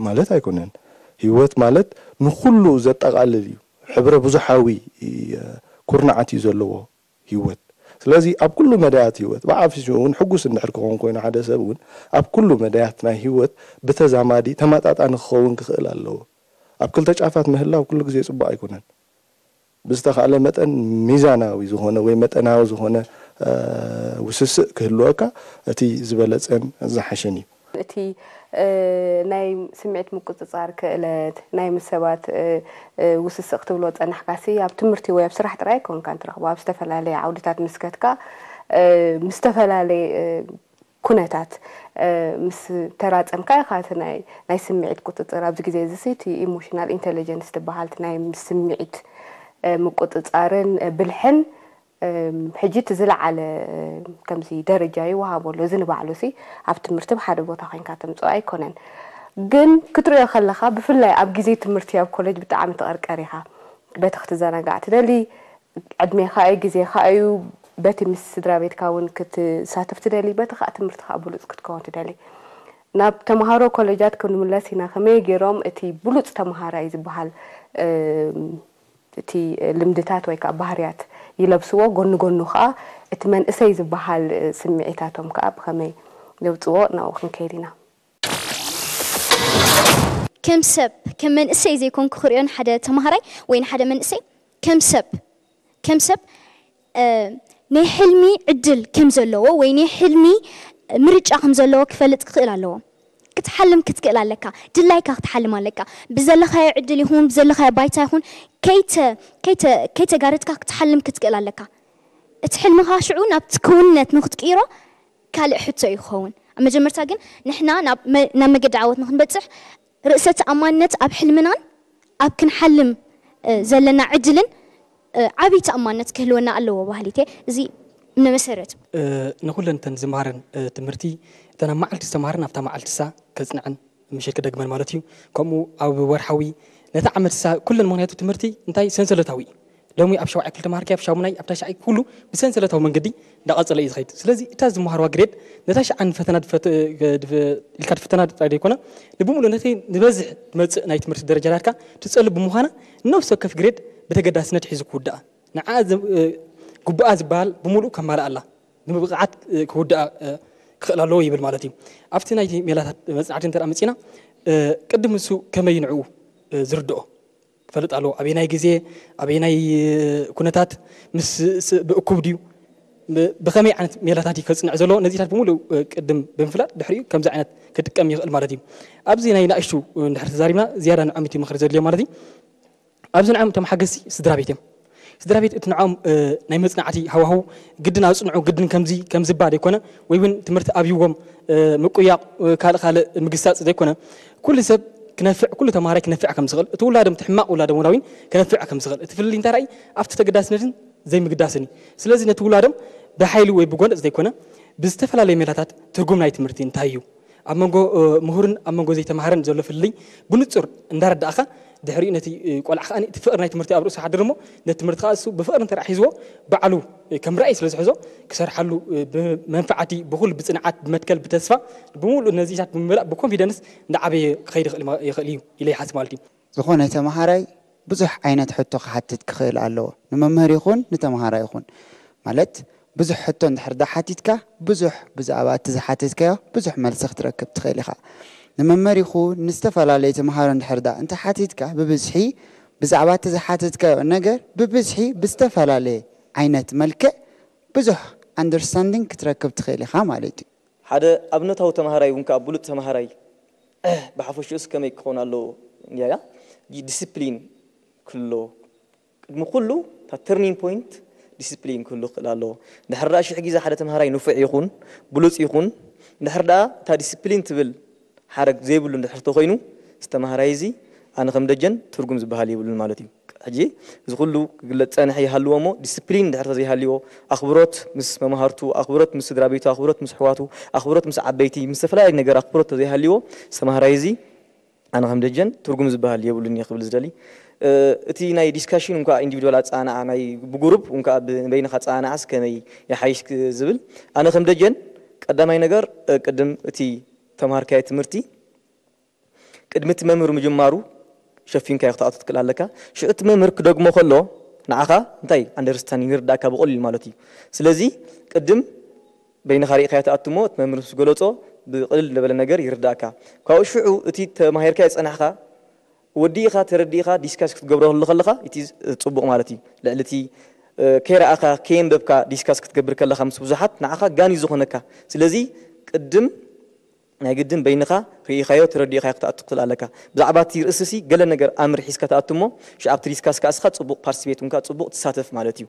ማለት ኣይኮነን። ህይወት ማለት ንኩሉ ዘጠቓልል እዩ። ሕብረ ብዙሓዊ ኩርናዓት እዩ ዘለዎ ህይወት። ስለዚ ኣብ ኩሉ መዳያት ህይወት ብዓፊሱ እውን ሕጉስ እንድሕር ክኸውን ኮይኑ ሓደ ሰብ እውን ኣብ ኩሉ መዳያት ናይ ህይወት ብተዛማዲ ተመጣጣኒ ክኸውን ክኽእል ኣለዎ። ኣብ ክልተ ጫፋት ምህላው ኩሉ ግዜ ፅቡቕ ኣይኮነን። ብዝተኻእለ መጠን ሚዛናዊ ዝኾነ ወይ መጠናዊ ዝኾነ ውስስእ ክህልወካ እቲ ዝበለፀን ዝሓሸን እዩ። እቲ ናይ ስምዒት ምቁፅፃር ክእለት ናይ ምስ ሰባት ውስስእ ክትብሎ ዝፀናሕካሲ ኣብ ትምህርቲ ወይ ኣብ ስራሕ ጥራይ ኣይኮንካን ትረኽቦ። ኣብ ዝተፈላለየ ዓውድታት ምስ ከድካ ምስ ዝተፈላለየ ኩነታት ምስ ተራፀምካ ኢኻ እቲ ናይ ናይ ስምዒት ቁፅፅር ኣብዚ ግዜ እዚ ሲ እቲ ኢሞሽናል ኢንተለጀንስ ትበሃል እቲ ናይ ስምዒት ምቁፅፃርን ብልሕን ሕጂ እቲ ዝለዓለ ከምዚ ደረጃ ይወሃቦ ኣሎ። እዚ ንባዕሉ ሲ ኣብ ትምህርቲ ብሓደ ቦታ ኮይንካ ተምፅኦ ኣይኮነን። ግን ክትሪኦ ከለኻ ብፍላይ ኣብ ግዜ ትምህርቲ ኣብ ኮሌጅ ብጣዕሚ ትቐርቀር ኢኻ። በቲ ክትዘናጋዕ ትደሊ፣ ዕድሜኻ እዩ፣ ግዜኻ እዩ፣ በቲ ምስ ስድራ ቤትካ እውን ክትሳተፍ ትደሊ፣ በቲ ከዓ ትምህርቲ ከዓ ብሉፅ ክትከውን ትደሊ። ናብ ተምሃሮ ኮሌጃት ክንምለስ ኢና። ከመይ ገይሮም እቲ ብሉፅ ተምሃራይ ዝበሃል እቲ ልምድታት ወይ ከዓ ባህርያት ይለብስዎ፣ ጎኒ ጎኑ ከዓ እቲ መንእሰይ ዝበሃል ስምዒታቶም ከዓ ብኸመይ የውፅዎ ናብኡ ክንከይድ ኢና። ከም ሰብ ከም መንእሰይ ዘይኮንኩ ክሪኦ ንሓደ ተምሃራይ ወይ ንሓደ መንእሰይ ከም ሰብ ከም ሰብ ናይ ሕልሚ ዕድል ከም ዘለዎ ወይ ናይ ሕልሚ ምርጫ ከም ዘለዎ ክፈልጥ ክኽእል ኣለዎ። ክትሓልም ክትክእል ኣለካ። ድላይካ ክትሓልም ኣለካ። ብዘለኻዮ ዕድል ይኹን ብዘለኻዮ ባይታ ይኹን ከይተ ከይተ ከይተጋረድካ ክትሓልም ክትክእል ኣለካ። እቲ ሕልምኻ ሽዑ ናብቲ ክውንነት ንክትቅይሮ ካልእ ሕቶ እዩ ክኸውን። ኣብ መጀመርታ ግን ንሕና ናብ መ- ናብ መገዲ ዓወት ንክንበፅሕ ርእሰ ተኣማንነት ኣብ ሕልምናን ኣብ ክንሓልም እ፣ ዘለና ዕድልን እ፣ ዓብዪ ተኣማንነት ክህልወና ኣለዎ ባህሊቴ። እዚ እምነ መሰረት። ንኹለን እተን ዝመሃረን ትምህርቲ እተን ኣብ መዓልቲ ዝተምሃረን ኣብታ መዓልቲ እሳ ከጽንዐን ምሸት ክደግመን ማለት እዩ። ከምኡ ኣብ ወርሓዊ ነታ ዓመት እሳ ኩለን ምኽንያቱ ትምህርቲ እንታይ ሰንሰለታዊ እዩ። ሎሚ ኣብ ሻውዓይ ክፍሊ ተማሃርካዮ ኣብ ሻሙናይ ኣብ ታሽዓይ ኩሉ ብሰንሰለታዊ መንገዲ እንዳቐጸለ እዩ ዝኸይድ። ስለዚ እታ ዝመሃርዋ ግሬድ ነታ ሽዓ ንፈተና ኢልካ ትፍተና ጥራይ ዘይኮነ ንብምሉእነተይ ንበዝሕ ዝመጽእ ናይ ትምህርቲ ደረጃታትካ ትጸሉ ብምዃና ነፍሲ ወከፍ ግሬድ ብተገዳስነት ሒዙ ክውድኣ ንዓ ግቡኣ ዝበሃል ብምሉእ ከማልኣላ፣ ንብቕዓት ክውድኣ ክኽእል ኣለዎ ይብል ማለት እዩ። ኣብቲ ናይቲ ሜላታት መጽናዕቲ እንተ መጺና፣ ቅድም ንሱ ከመይ ንዕኡ ዝርድኦ ክፈልጥ ኣለዎ። ኣበየናይ ግዜ፣ ኣበየናይ ኩነታት ምስ ብእኩብ ድዩ፣ ብኸመይ ዓይነት ሜላታት እዩ ከፅንዕ ዘለዎ? ነዚታት ብምሉእ ቅድም ብምፍላጥ ድሕሪኡ ከምዚ ዓይነት ክጥቀም ይኽእል ማለት እዩ። ኣብዚ ናይ ንኣሽቱ እንድሕር ተዛሪብና ዝያዳ ንዖም እቲ ምኽሪ ዘድልዮ ማለት እዩ። ኣብዚ ንዖም እቶም ሓገዝቲ ስድራ ቤት እዮም። ስድራ ቤት እቲ ንዖም ናይ መፅናዕቲ ሃዋህው ግድን ኣፅንዑ ግድን ከምዚ ከምዝባል ኣይኮነ፣ ወይ እውን ትምህርቲ ኣብይዎም ምቁያቕ ካልእ ካልእ ምግሳፅ ዘይኮነ፣ ኩሉ ሰብ ክነፍዕ፣ ኩሉ ተምሃራይ ክነፍዕ ከም ዝኽእል፣ እቲ ውላዶም እቲ ሕማቕ ውላዶም ወላዊን ክነፍዕ ከም ዝኽእል፣ እቲ ፍልልይ እንታይ ራእይ ኣብቲ ተገዳስነትን ዘይምግዳስን እዩ። ስለዚ ነቲ ውላዶም ብሓይሊ ወይ ብጎነፅ ዘይኮነ ብዝተፈላለዩ ሜላታት ትርጉም ናይ ትምህርቲ እንታይ እዩ፣ ኣብ መንጎ ምሁርን ኣብ መንጎ ዘይተምሃረን ዘሎ ፍልልይ ብንፁር እንዳረዳእኻ፣ ድሕሪኡ ነቲ ቆልዓ ከዓ እቲ ፍቕሪ ናይ ትምህርቲ ኣብ ርእሱ ሓድር እሞ ነቲ ትምህርቲ ከዓ እሱ ብፍቕሪ እንተ ሒዝዎ ባዕሉ ከም ራእይ ስለ ዝሕዞ ክሰርሓሉ ብመንፈዓቲ ብኹሉ ብፅንዓት ብመትከል ብተስፋ ብምሉእ ነዚታት ብምምላእ ብኮንፊደንስ እንዳዓበየ ክኸይድ ይኽእል እዩ ኢለ ይሓስብ ማለት እዩ። ዝኾነ ተምሃራይ ብዙሕ ዓይነት ሕቶ ክሓትት ክኽእል ኣለዎ። ንመምህር ይኹን ንተምሃራይ ይኹን ማለት ብዙሕ ሕቶ እንድሕር ዳ ሓቲትካ ብዙሕ ብዛዕባ እቲ ዝሓተትካዮ ብዙሕ መልሲ ክትረክብ ትኽእል ኢኻ። ንመምህር ይኹን ንዝተፈላለዩ ተምሃሮ እንድሕር ዳ እንተ ሓቲትካ ብብዝሒ ብዛዕባ እቲ ዝሓተትካዮ ነገር ብብዝሒ ብዝተፈላለየ ዓይነት መልክዕ ብዙሕ understanding ክትረክብ ትኽእል ኢኻ ማለት እዩ። ሓደ ኣብነታዊ ተምሃራይ እውን ከዓ ብሉፅ ተምሃራይ ብሓፈሽኡስ ከመይ ክኸውን ኣለዎ? እንድያ ዲስፕሊን ክህልዎ ቅድሚ ኩሉ እታ turning point ዲስፕሊን ክህሉ ክኽእል ኣለዎ። እንድሕር ደኣ ሽሕ ግዜ ሓደ ተምሃራይ ንፉዕ ይኹን ብሉፅ ይኹን እንድሕር ደኣ እታ ዲስፕሊን ትብል ሓረግ ዘይብሉ እንድሕር ተኾይኑ እዚ ተምሃራይ እዚ ኣነ ከም ደጀን ትርጉም ዝበሃል የብሉን ማለት እዩ። ሕጂ እዚ ኩሉ ክግለፅ ፀንሐ ይሃልዎ እሞ ዲስፕሊን እንድሕር ተዘይሃልዎ ኣኽብሮት ምስ መምሃርቱ፣ ኣኽብሮት ምስ ስድራ ቤቱ፣ ኣኽብሮት ምስ ኣሕዋቱ፣ ኣኽብሮት ምስ ዓበይቲ፣ ምስ ዝተፈላለዩ ነገር ኣኽብሮት ተዘይሃልዎ እዚ ተምሃራይ እዚ ኣነ ከም ደጀን ትርጉም ዝበሃል የብሉን እየ ክብል ዝደሊ። እቲ ናይ ዲስካሽን እንኳ ኢንዲቪድዋል ኣፀናንዓ ናይ ብጉሩብ እንኳ በይንኻ ኣፀናንዓስ ከመይ ይሓይሽ ዝብል ኣነ ከም ደጀን ቀዳማይ ነገር ቅድም እቲ ተምሃርካዮ ትምህርቲ ቅድሚ እቲ መምህር ምጅማሩ ሸፊንካዮ ክትኣቱ ትክእል ኣለካ። ሽዑ እቲ መምህር ክደግሞ ከሎ ንዓኻ እንታይ ኣንደርስታንዲንግ ይርዳእካ ብቐሊሉ ማለት እዩ። ስለዚ ቅድም በይንኻ ርኢኻዮ ትኣቱ እሞ እቲ መምህር ምስ ገለጾ ብቕልል ዝበለ ነገር ይርዳእካ። ካብኡ ሽዑ እቲ ተማሂርካዮ ዝጸናሕካ ወዲእኻ ተረዲእኻ ዲስካስ ክትገብረሉ ከለኻ እቲ ጽቡቕ ማለት እዩ። ልዕሊ እቲ ከይረኣኻ ከየንበብካ ዲስካስ ክትገብር ከለኻ ምስ ብዙሓት ንዓኻ ጋን እዩ ዝኾነካ። ስለዚ ቅድም ናይ ግድን በይንኻ ርኢኻዮ ተረዲእኻዮ ክትኣቱ ክትኽእል ኣለካ። ብዛዕባ እቲ ርእሲ ሲ ገለ ነገር ኣምር ሒዝካ ትኣቱ እሞ ሽዓ ኣብቲ ዲስካስ ከኣ እስኻ ጽቡቕ ፓርቲስፔት ኮንካ ጽቡቕ ትሳተፍ ማለት እዩ።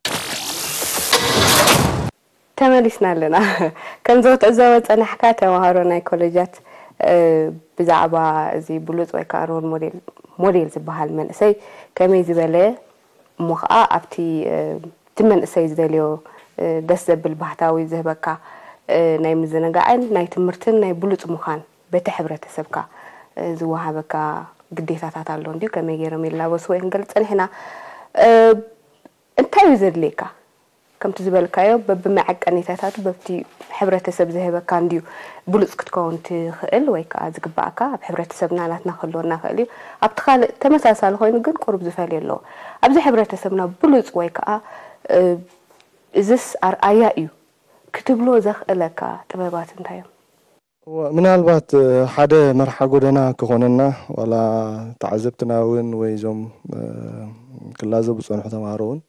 ተመሊስና ኣለና። ከምዚ ክትዕዘቦ ዝጸናሕካ ተማሃሮ ናይ ኮሌጃት ብዛዕባ እዚ ብሉጽ ወይ ከዓ ሮል ሞዴል ሞዴል ዝበሃል መንእሰይ ከመይ ዝበለ እሞ ከዓ ኣብቲ እቲ መንእሰይ ዝደልዮ ደስ ዘብል ባህታዊ ዝህበካ ናይ ምዝንጋዕን ናይ ትምህርትን ናይ ብሉፅ ምዃን በቲ ሕብረተሰብካ ዝወሃበካ ግዴታታት ኣሎ እንድዩ ከመይ ገይሮም ይላበስዎ ክንገልፅ ፀኒሕና እንታይ እዩ ዘድልየካ ከምቲ ዝበልካዮ በብመዐቀኒታታቱ በብቲ ሕብረተሰብ ዝህበካ እንድዩ ብሉፅ ክትከውን ትኽእል ወይ ከዓ ዝግባኣካ ኣብ ሕብረተሰብና ናትና ክህልወና ይኽእል እዩ ኣብቲ ካልእ ተመሳሳሊ ኮይኑ ግን ቁሩብ ዝፈልየ ኣለዎ ኣብዚ ሕብረተሰብና ብሉፅ ወይ ከዓ እዝስ ኣርኣያ እዩ ክትብሎ ዘኽእለካ ጥበባት እንታይ እዮም? ምናልባት ሓደ መርሓ ጎደና ክኾነና ዋላ ተዓዘብትና እውን ወይ እዞም ክላዘቡ ዝፀንሑ ተምሃሮ እውን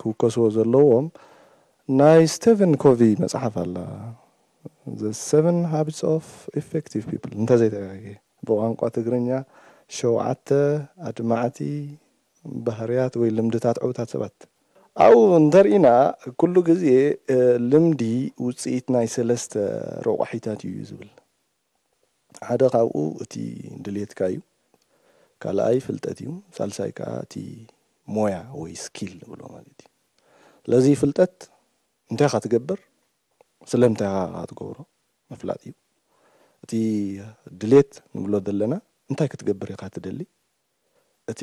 ክውከስዎ ዘለዎም ናይ ስቴቨን ኮቪ መፅሓፍ ኣላ The Seven Habits of Effective People እንተዘይተጋግየ ብቋንቋ ትግርኛ ሸውዓተ ኣድማዕቲ ባህርያት ወይ ልምድታት ዕውታት ሰባት ኣብኡ እንተርኢና ኩሉ ግዜ ልምዲ ውፅኢት ናይ ሰለስተ ረቋሒታት እዩ ዝብል ሓደ ካብኡ እቲ ድሌትካ እዩ ካልኣይ ፍልጠት እዩ ሳልሳይ ከዓ እቲ ሞያ ወይ ስኪል ንብሎ ማለት እዩ ስለዚ ፍልጠት እንታይ ኢኻ ትገብር ስለምንታይ ኢኻ ትገብሮ ምፍላጥ እዩ እቲ ድሌት ንብሎ ዘለና እንታይ ክትገብር ኢኻ ትደሊ እቲ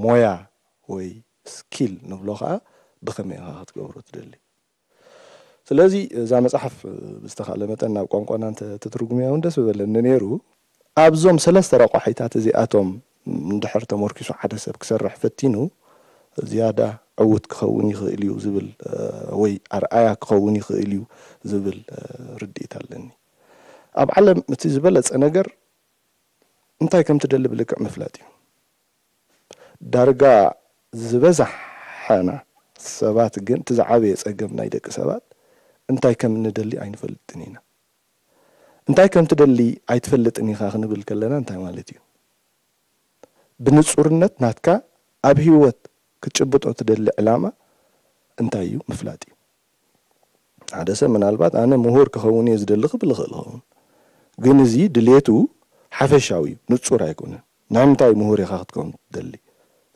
ሞያ ወይ ስኪል ንብሎ ከዓ ብኸመይ ኢኻ ክትገብሮ ትደሊ ስለዚ እዛ መፅሓፍ ብዝተኻእለ መጠን ናብ ቋንቋና እንተትትርጉምያ እውን ደስ በለኒ ነይሩ ኣብዞም ሰለስተ ረቋሒታት እዚኣቶም እንድሕር ተመርኪሱ ሓደ ሰብ ክሰርሕ ፈቲኑ ዝያዳ ዕውት ክኸውን ይኽእል እዩ ዝብል ወይ ኣርኣያ ክኸውን ይኽእል እዩ ዝብል ርድኢት ኣለኒ ኣብ ዓለም እቲ ዝበለፀ ነገር እንታይ ከም ትደሊ ብልክዕ ምፍላጥ እዩ ዳርጋ ዝበዛሓና ሰባት ግን እቲ ዝዓበየ ጸገም ናይ ደቂ ሰባት እንታይ ከም እንደሊ ኣይንፈልጥን ኢና። እንታይ ከም ትደሊ ኣይትፈልጥን ኢኻ ክንብል ከለና እንታይ ማለት እዩ? ብንጹርነት ናትካ ኣብ ህይወት ክትጭብጦ ትደሊ ዕላማ እንታይ እዩ ምፍላጥ እዩ። ሓደ ሰብ ምናልባት ኣነ ምሁር ክኸውን እየ ዝደሊ ክብል ይኽእል ይኸውን። ግን እዚ ድሌቱ ሓፈሻዊ እዩ፣ ንጹር ኣይኮነን። ናይ ምንታይ ምሁር ኢኻ ክትከውን ትደሊ?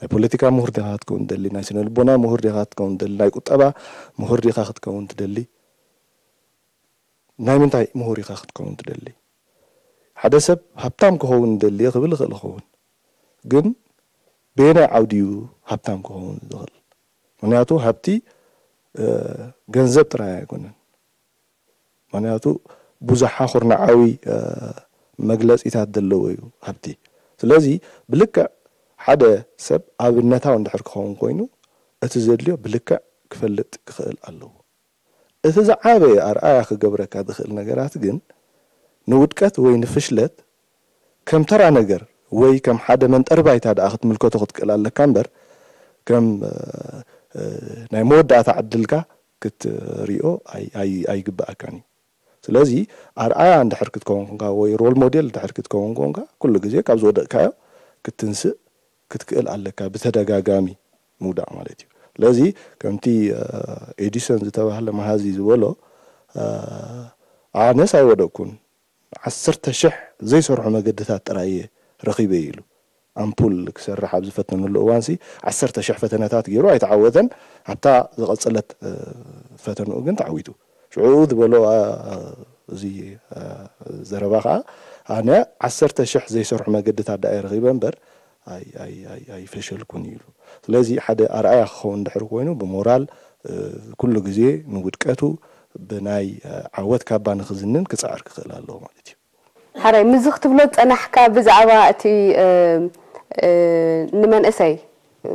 ናይ ፖለቲካ ምሁር ዲኻ ክትከውን ትደሊ? ናይ ስነ ልቦና ምሁር ዲኻ ክትከውን ትደሊ? ናይ ቁጠባ ምሁር ዲኻ ክትከውን ትደሊ? ናይ ምንታይ ምሁር ኢኻ ክትከውን ትደሊ? ሓደ ሰብ ሃብታም ክኸውን ደልየ ክብል ይኽእል ይኸውን። ግን በየናይ ዓውዲ እዩ ሃብታም ክኸውን ዝኽእል? ምኽንያቱ ሃብቲ፣ እ፣ ገንዘብ ጥራይ ኣይኮነን። ምኽንያቱ ብዙሓ ኩርናዓዊ፣ እ፣ መግለጺታት ዘለዎ እዩ ሃብቲ። ስለዚ ብልክዕ ሓደ ሰብ ኣብነታዊ እንድሕር ክኸውን ኮይኑ እቲ ዘድልዮ ብልክዕ ክፈልጥ ክኽእል ኣለዎ። እቲ ዝዓበየ ኣርኣያ ክገብረካ ዝኽእል ነገራት ግን ንውድቀት ወይ ንፍሽለት ከም ተራ ነገር ወይ ከም ሓደ መንጠሪ ባይታ ደኣ ክትምልከቶ ክትክእል ኣለካ እምበር ከም፣ እ፣ እ፣ ናይ መወዳእታ ዕድልካ ክትሪኦ ኣይ-፣ ኣይ-፣ ኣይግብኣካን እዩ። ስለዚ ኣርኣያ እንድሕር ክትከውን ኮንካ ወይ ሮል ሞዴል እንድሕር ክትከውን ኮንካ ኩሉ ግዜ ካብ ዝወደቅካዮ ክትትንስእ ክትክእል ኣለካ፣ ብተደጋጋሚ ምውዳቅ ማለት እዩ። ስለዚ ከምቲ፣ እ፣ ኤዲሰን ዝተባህለ መሃዚ ዝበሎ፣ እ፣ ኣነስ ኣይወደቅኩን፣ ዓሰርተ ሽሕ ዘይሰርሑ መገድታት ጥራይ እየ ረኺበ ኢሉ። ኣምፑል ክሰርሕ ኣብ ዝፈተነሉ እዋንሲ ዓሰርተ ሽሕ ፈተነታት ገይሩ ኣይተዓወተን። ኣብታ ዝቐጸለት፣ እ፣ ፈተንኡ ግን ተዓዊቱ። ሽዑ ዝበሎ፣ እ፣ እዚ፣ እ፣ ዘረባ ኸኣ ኣነ ዓሰርተ ሽሕ ዘይሰርሑ መገድታት ደኣ እየ ረኺበ እምበር ኣይ-፣ ኣይ-፣ ኣይ-፣ ኣይፈሸልኩን ኢሉ። ስለዚ ሓደ ኣርኣያ ክኸውን እንድሕር ኮይኑ ብሞራል፣ እ፣ ኩሉ ግዜ ንውድቀቱ ብናይ፣ እ፣ ዓወት ካባ ንኽዝንን ክጽዕር ክኽእል ኣለዎ ማለት እዩ። ሓራይ፣ ምስዚ ክትብሎ ዝጸናሕካ ብዛዕባ እቲ፣ እ፣ እ፣ ንመንእሰይ፣ እ፣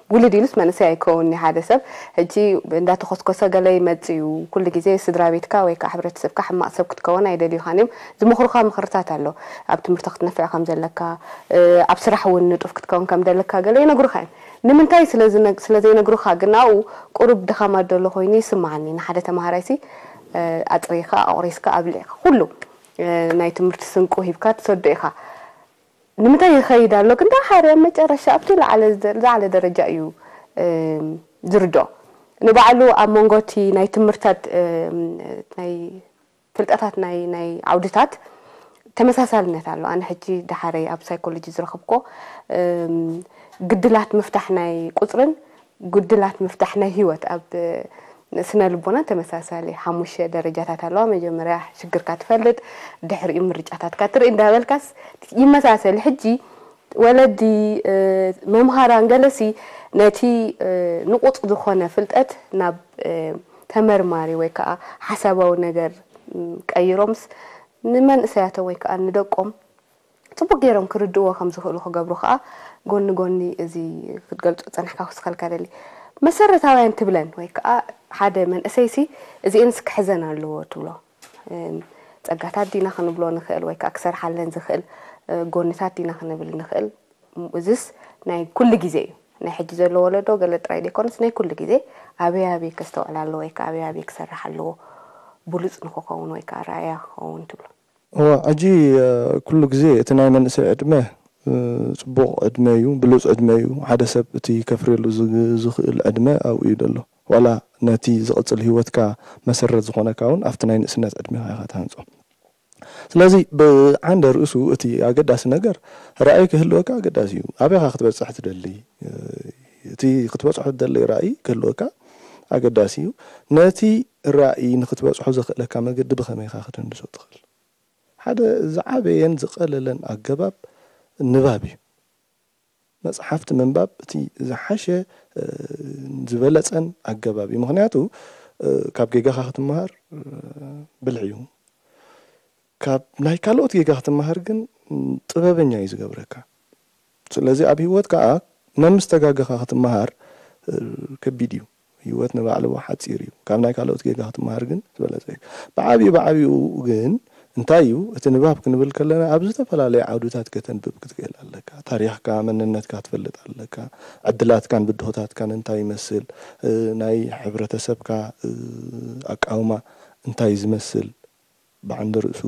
ውሉድ ኢሉስ መንእሰይ ኣይከውን ሓደ ሰብ። ሕጂ እንዳተኾስኮሰ ገለ ይመጽእ እዩ። ኩሉ ግዜ ስድራ ቤትካ ወይ ከዓ ሕብረተሰብካ ሕማቕ ሰብ ክትከውን ኣይደልዩኻን እዮም። ዝመኽሩኻ ምኽርታት ኣሎ። ኣብ ትምህርቲ ክትነፍዕ ከም ዘለካ፣ እ፣ ኣብ ስራሕ እውን ንጡፍ ክትከውን ከም ዘለካ ገለ ይነግሩኻ እዮም። ንምንታይ ስለ ዝነ-፣ ስለ ዘይነግሩኻ ግን ኣብኡ ቁሩብ ድኻማት ዘሎ ኮይኑ ይስምዓኒ። ንሓደ ተማሃራይሲ፣ እ፣ ኣጽሪኻ፣ ኣቑሪስካ፣ ኣብሊዕካ፣ ኩሉ፣ እ፣ ናይ ትምህርቲ ስንቁ ሂብካ ትሰዶ ኢኻ። ንምንታይ ይኸይድ ኣሎ? ግን ደሓር ኣብ መጨረሻ ኣብቲ ዝለዓለ፣ ዝለዓለ ደረጃ እዩ፣ እ፣ ዝርድኦ። ንባዕሉ ኣብ መንጎ እቲ ናይ ትምህርታት፣ እ፣ ናይ ፍልጠታት ናይ፣ ናይ ዓውድታት ተመሳሳልነት ኣሎ። ኣነ ሕጂ ደሓረይ ኣብ ሳይኮሎጂ ዝረኸብኮ፣ እም፣ ግድላት ምፍታሕ ናይ ቁጽርን ግድላት ምፍታሕ ናይ ህይወት ኣብ ስነ ልቦና ተመሳሳሊ ሓሙሽተ ደረጃታት ኣለዋ። መጀመርያ ሽግርካ ትፈልጥ፣ ድሕሪኡ ምርጫታትካ ትርኢ እንዳበልካስ ይመሳሰል። ሕጂ ወለዲ፣ እ፣ መምሃራን ገለሲ ነቲ፣ እ፣ ንቑጽ ዝኾነ ፍልጠት ናብ፣ እ፣ ተመርማሪ ወይ ከዓ ሓሳባዊ ነገር፣ ም፣ ቀይሮምስ ንመንእሰያቶም ወይ ከዓ ንደቆም ጽቡቅ ገይሮም ክርድእዎ ከም ዝኽእሉ ክገብሩ ከዓ ጎኒ ጎኒ እዚ ክትገልጾ ዝጸናሕካ ክውስኸልካ ደሊ። መሰረታውያን ትብለን ወይ ከዓ ሓደ መንእሰይሲ እዚኤንስ ክሕዘን ኣለዎ ትብሎ፣ እም፣ ጸጋታት ዲና ክንብሎ ንኽእል ወይ ከዓ ክሰርሓለን ዝኽእል፣ እ፣ ጎንታት ዲና ክንብል ንኽእል። እዚስ ናይ ኩሉ ግዜ እዩ። ናይ ሕጂ ዘሎ ወለዶ ገለ ጥራይ ዘይኮነስ ናይ ኩሉ ግዜ ኣበይ ኣበይ ከስተውዕል ኣለዎ ወይ ከዓ ኣበይ ኣበይ ክሰርሕ ኣለዎ ብሉጽ ንክኸውን ወይ ከዓ ራእያ ክኸውን ትብሎ? እዋ፣ ሕጂ፣ እ፣ ኩሉ ግዜ እቲ ናይ መንእሰይ ዕድመ፣ እ፣ ጽቡቕ ዕድመ እዩ፣ ብሉጽ ዕድመ እዩ። ሓደ ሰብ እቲ ከፍርየሉ ዝግ-፣ ዝኽእል ዕድመ ኣብኡ እዩ ዘሎ። ዋላ ነቲ ዝቕጽል ህይወትካ መሰረት ዝኾነካ እውን ኣብቲ ናይ ንእስነት ዕድሜኻ ኢኻ ትሃንጾ። ስለዚ ብዓንደ ርእሱ እቲ ኣገዳሲ ነገር ራእይ ክህልወካ ኣገዳሲ እዩ። ኣበይኻ ክትበጽሕ ትደሊ? እ፣ እቲ ክትበጽሖ ትደሊ ራእይ ክህልወካ ኣገዳሲ እዩ። ነቲ ራእይ ንክትበጽሖ ዘኽእለካ መገዲ ብኸመይ ኢኻ ክትህንድሶ ትኽእል? ሓደ ዝዓበየን ዝቐለለን ኣገባብ ንባብ እዩ። መጽሓፍቲ ምንባብ እቲ ዝሓሸ፣ እ፣ ዝበለጸን ኣገባብ እዩ። ምኽንያቱ፣ እ፣ ካብ ጌጋኻ ክትመሃር፣ እ፣ ብልሒ እዩ። ካብ ናይ ካልኦት ጌጋ ክትመሃር ግን፣ ም፣ ጥበበኛ እዩ ዝገብረካ። ስለዚ ኣብ ህይወት ከኣ መምስ ተጋገኻ ክትመሃር፣ እ፣ ከቢድ እዩ። ህይወት ንባዕልዋ ሓጺር እዩ። ካብ ናይ ካልኦት ጌጋ ክትመሃር ግን ዝበለጸ እዩ። ብዓቢኡ፣ ብዓቢኡ ግን እንታይ እዩ እቲ ንባብ ክንብል ከለና፣ ኣብ ዝተፈላለዩ ዓውድታት ከተንብብ ክትክእል ኣለካ። ታሪኽካ፣ መንነትካ ትፈልጥ ኣለካ። ዕድላትካን ብድሆታትካን እንታይ ይመስል፣ ናይ ሕብረተሰብካ ኣቃውማ እንታይ ዝመስል፣ ብዓንደ ርእሱ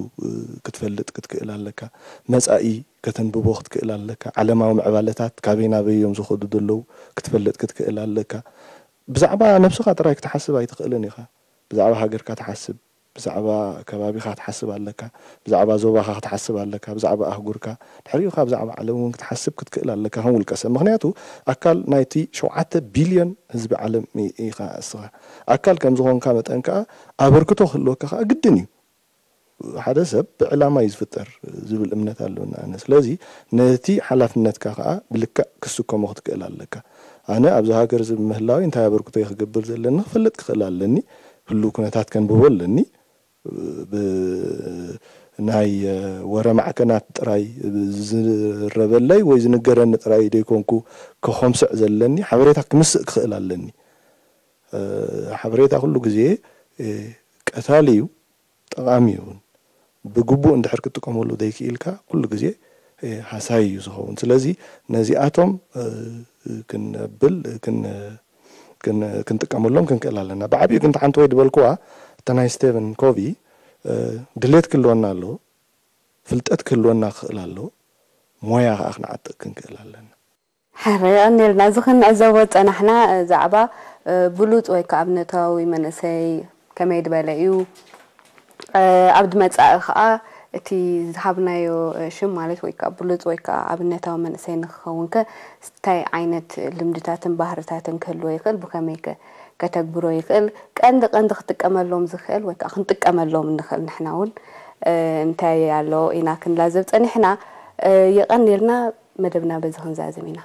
ክትፈልጥ ክትክእል ኣለካ። መጻኢ ከተንብቦ ክትክእል ኣለካ። ዓለማዊ ምዕባለታት ካበይ ናበይ እዮም ዝኸዱ ዘለዉ ክትፈልጥ ክትክእል ኣለካ። ብዛዕባ ነብስኻ ጥራይ ክትሓስብ ኣይትኽእልን ኢኻ። ብዛዕባ ሃገርካ ትሓስብ፣ ብዛዕባ ከባቢኻ ክትሓስብ ኣለካ፣ ብዛዕባ ዞባኻ ክትሓስብ ኣለካ፣ ብዛዕባ ኣህጉርካ፣ ድሕሪኡ ከኣ ብዛዕባ ዓለም እውን ክትሓስብ ክትክእል ኣለካ ከም ውልቀ ሰብ። ምኽንያቱ ኣካል ናይቲ ሸውዓተ ቢልዮን ህዝቢ ዓለም ኢ-፣ ኢኻ እስኻ። ኣካል ከም ዝኾንካ መጠን ከኣ ኣበርክቶ ክህልወካ ከኣ ግድን እዩ። ሓደ ሰብ ብዕላማ እዩ ዝፍጠር ዝብል እምነት ኣለኒ ኣነ። ስለዚ ነቲ ሓላፍነትካ ከኣ ብልክዕ ክትስከሞ ክትክእል ኣለካ። ኣነ ኣብዚ ሃገር እዚ ብምህላወይ እንታይ ኣበርክቶ እየ ክገብር ዘለኒ ክፈልጥ ክኽእል ኣለኒ። ህሉው ኩነታት ከንብቦ ኣለኒ። ብ-፣ ናይ ወረ ማዕከናት ጥራይ ዝዝረበለይ ወይ ዝንገረኒ ጥራይ ደይኮንኩ ከኾምስዕ ዘለኒ፣ ሓበሬታ ክምስእ ክኽእል ኣለኒ። ሓበሬታ ኩሉ ግዜ ቀታሊ እዩ፣ ጠቓሚ እዩ እውን። ብግቡእ እንድሕር ክትጥቀመሉ ዘይክኢልካ ኩሉ ግዜ ሃሳይ እዩ ዝኸውን። ስለዚ ነዚኣቶም ክነብል ክን-፣ ክን-፣ ክንጥቀመሎም ክንክእል ኣለና። ብዓቢኡ ግን ሓንቲ ወይ ዝበልኩዋ እታ ናይ ስቴቨን ኮቪ፣ ድሌት ክህልወና ኣለዎ፣ ፍልጠት ክህልወና ክኽእል ኣለዎ፣ ሞያ ከኣ ክንዓጥቕ ክንክእል ኣለና። ሕራይ ቀኒልና። እዚ ክንዕዘቦ ዝጸናሕና ዛዕባ ብሉጽ ወይ ከኣ ኣብነታዊ መንእሰይ ከመይ ዝበለ እዩ፣ ኣብ ዝመጻኢ ከኣ እቲ ዝሃብናዮ ሽም ማለት ወይ ከኣ ብሉጽ ወይ ከኣ ኣብነታዊ መንእሰይ ንክኸውንከ እንታይ ዓይነት ልምድታትን ባህርታትን ክህልዎ ይኽእል፣ ብኸመይከ ከተግብሮ ይኽእል፣ ቀንዲ ቀንዲ ክጥቀመሎም ዝኽእል ወይ ከኣ ክንጥቀመሎም ንኽእል ንሕና እውን እንታይ ኣሎ ኢና ክንላዘብ ጸኒሕና። የቐንየልና። መደብና በዚ ክንዛዝም ኢና።